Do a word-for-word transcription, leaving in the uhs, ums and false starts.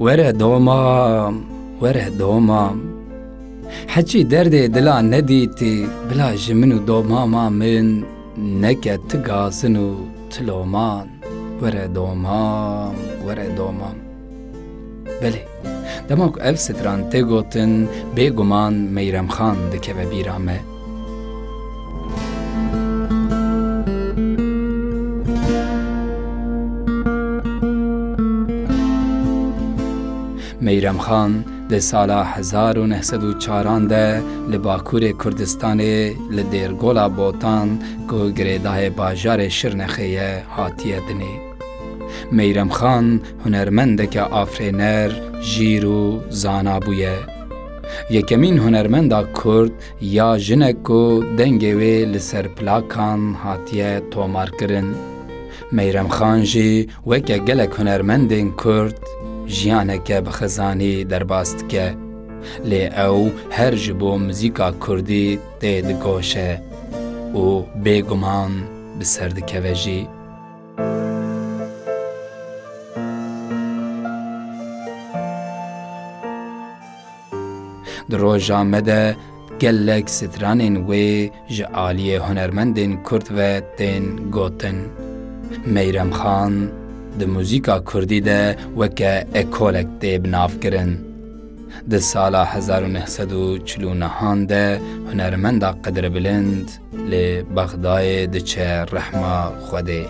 Were domam, were domam. Heçî derdê dila nedîtî, bila ji min û domama min neke ti gazin û ti loman. Were domam, were domam. Belê, dema ku ev stran tê gotin, bêguman Meyrem Xan dikeve bîra me. Meyrem Xan di sala hezar û neh sed û çaran de li Bakurê Kurdistanê li Dêrgola Botan ku girêdayê bajarê Şirnexê ye hatiye dinê. Meyrem Xan hunermendeke afirêner, jîr û zana bûye. Yekemîn hunermenda Kurd ya jinek ku dengê wê li ser plakan hatiye tomarkirin. Meyrem Xan jî weke gelek hunermendên Kurd jiyaneke bi xizanî derbas dike. Lê ew her ji bo muzîka Kurdî tê digoşe û bêguman bi ser dikeve jî. Di roja me de gelek stranên wê ji aliyê hunermendên Kurd ve tên gotin. Meyrem Xan di muzîka Kurdî de weke ekolek tê binavkirin. Di sala hezar û neh sed û çil û nehan de hunermenda qedrbilind li Bexdayê diçe rehma Xwedê.